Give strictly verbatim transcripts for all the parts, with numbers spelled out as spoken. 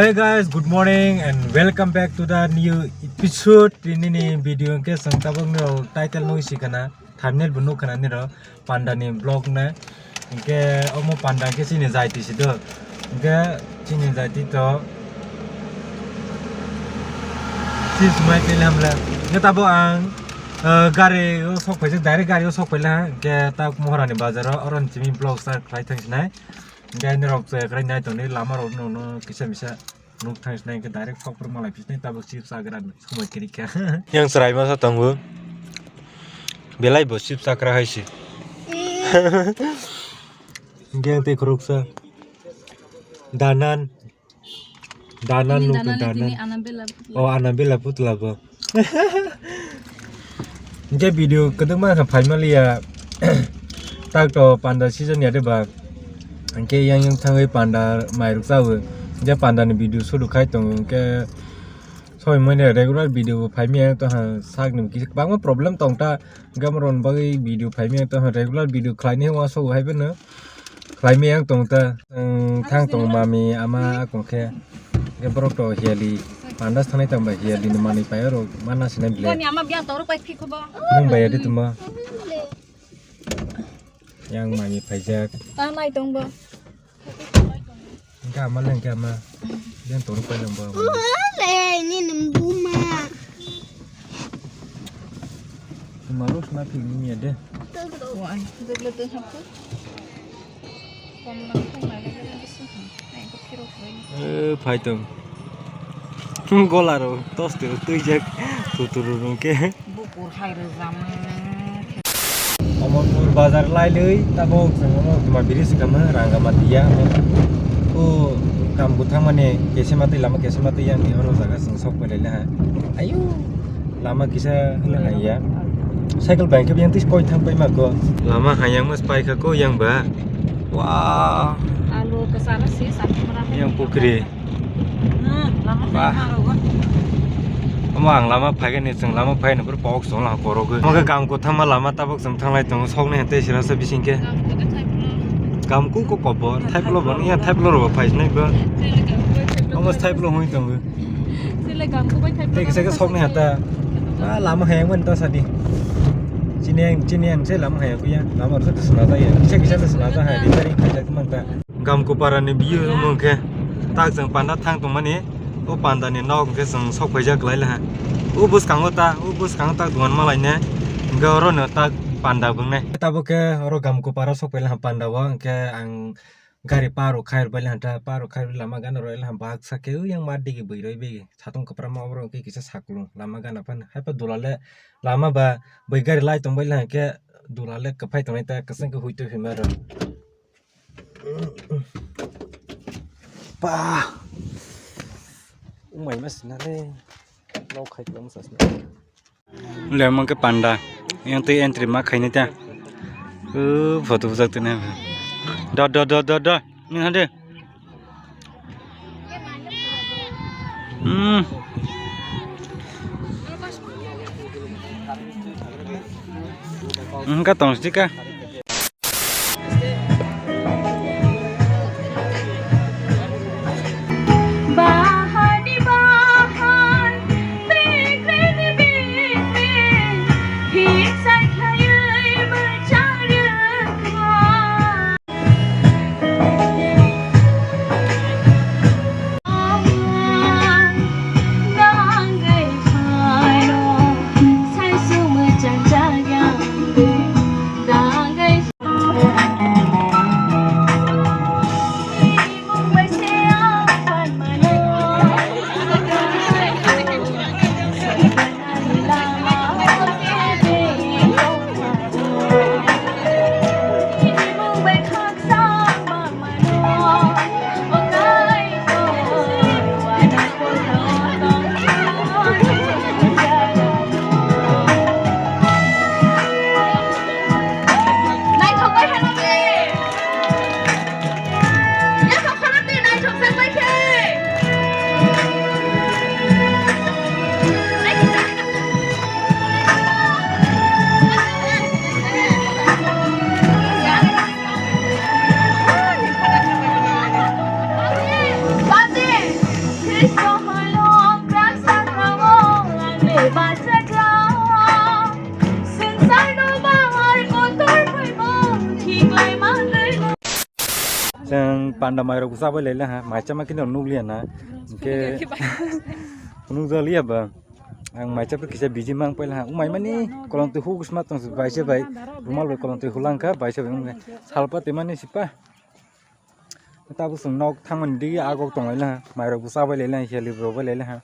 Hey guys, good morning and welcome back to the new episode. Tini ni video ke sang tabang ni title no isi kana, thumbnail bunu kana ni ro panda ni vlog na. Hingke omo panda hingke chini jaiti si do. Hingke chini jaiti to chips mai pele hamla. Hingke tabo ang, eh, gari o sok paijak, direct gari o sok paila. Hingke ta Mohorani bazar o, oro ni chini vlog start khlai thang sinai. Hingke ani rok chaya khlai nai tongni lama rok no, no kisa misa. Nuk thang sinai hingke direct kok rok malai pisnai tabok chips chagra somoi kiri kha. Yang chwrai masa tongo. Belai bo chips chagra hai se. Hingke ang tei khoroksa. Danan. Danan nuk danan. Tini Annabella putla. Oh, Annabella putla bo. Hingke video kwdwkma khe phaimaliya. Tak to panda season ya de ba. Hingke yang yang thangwi panda mairok chawi. Hingke panda ni video shoot khai tongo. Hingke soi moine regular video bo phaimaya to ha sak ni kisa kwbangma problem tong ta. Hingke amo roni bagwi video phaimaya to ha regular video khlaini wansuk hai bono. Khlaimaya tong ta. Thang tong mami ama akong khe. Hingke borok to hiyali. Panda sanai tong ba hiyali ni manwi pai oro mana sinai bile. Boni ama biya toro pai phikho bo. Nung bai adi tuma. Yang mami paijak. Ta nai tong bo. Hingke ama leng ke ama. Yang toro pai leng bo. Ole ni nung buma. Tuma ros na phik ni ya de. Wa, joglo tong hapko. Eh, phai tong. Gola ro, tos tero twijak, tuturu rung ke. Bukur hai rwjak. Omorpur bazar lailwi, tabok chwng omo tuma biri swkama, ranga matiya. O kam kwthang mani, kese matwi lama kese matwi yang ni oro jaga chwng sok pailai laha. Ayu. Lama kisa hwnwi haiya. Cycle bai khe yang twi koi thang paima ko. Lama hayang mas pai kha ko yang ba. Wah. Alu kesana sih satu merah. Yang pukri. Hmm, lama bah. Omo ang lama phai ni chwng lama phai ni pura pok song la korok. Omo khe gam ko thama lama tabok chwng thanglai tongo sok ni hante sira sa bising khe. Gam ko ko kobo thai plo bon ya thai plo ro phai nai ba. Omo thai plo hoi tongo. Sile gam kubai thai. Tei kisa khe sokni hata. Ah, lama hayang man ta sadi. Chini ang, chini ang se lama hayang kuya. Lama rasa tu sana jaya. Kisa kisa tu sana jaya. Di tari kisa tu mangta. Gam kupara ni biyu mungke. Tak jeng panda thang tong mani. O panda ni nok ke jeng sok paijak lai laha. O bus kango ta, o bus kango ta duan malai ne. Hingke oro no ta panda bung ne. Tabo ke oro gam kupara sok pai laha panda o hingke ang gari parok khai rwbailai hanta, parok khai rwbailai lama gana rwbailai ha baksa khe, "Oyang ma digi bwrwi bigi satung kwpra ma oborok khe kisa saklung lama gana phano." Haiphano dula le lama ba bwi gari lai tongbailai hwnkhe dula le kwphai tongnai ta kwchwng khe hui twi phima rw. Ba. Umai ma sina le. Lok khai kwlama sa sina. Lemon ke panda. Yang tei entry ma khaini ta. Uh, photo bujak tene. Do, do, do, do, do. Ni hade. Hmm. Engka tong sika. Panda mairok bo chabai laila ha, mai chama khe nukliya na. Hwnkhe phunukjaliya ba. Ang mai chapri kisa biji mang paila ha. Umai mani kolong twi huk sma tong bai se bai. Rumal bai kolong twi hulang kha bai se bai. Salpa te mani sipa. Tabuk chwng nok thangmani digi agok tong laila ha. Mairok bo chabai laila ha, heli bo bai laila ha.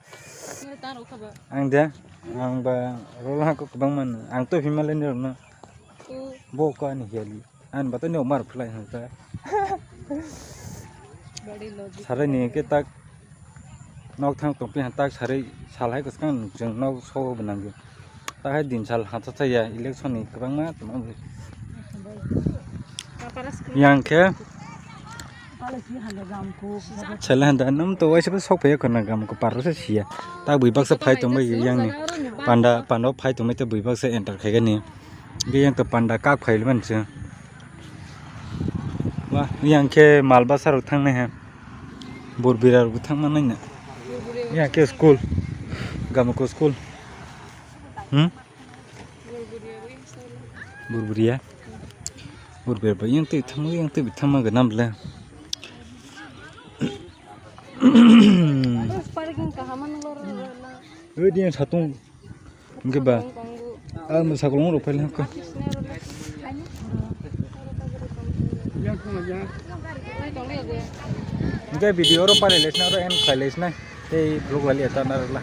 Ang de, ang ba rol ha kok bang man. Ang to himale ni rok no. Bo ko ani heli. Ani bato ni omar phlai hang ta. Body logic. Sarai ni ke tak nok thang tong pi hang tak sarai sal hai kwchwng chwng nok so bo nang. Ta hai din sal ha cha cha ya election ni kwbangma tongma. Yang khe. Chale handa nam to waisa sok phe khona gam ko paro se sia. Ta bui baksa phai tong bai yang ni. Panda panda phai tong bai ta bui baksa enter khai gani. Ge yang to panda kak phai man se. Wah, yang khe mal basa rok thang nai ha. Bor bira rok thang man nai na. Yang khe school. Gam ko school. Hmm? Burburia. Burburia ba yang twi thangma yang twi thangma ganam le. Parking kaham ano lor. Oi dia satung. Hwnkhe ba. Ang sakolong rok phaile hwnkhe. Hwnkhe video oro pari lesna oro end khai lesna. Tei vlog lali eta na rwla.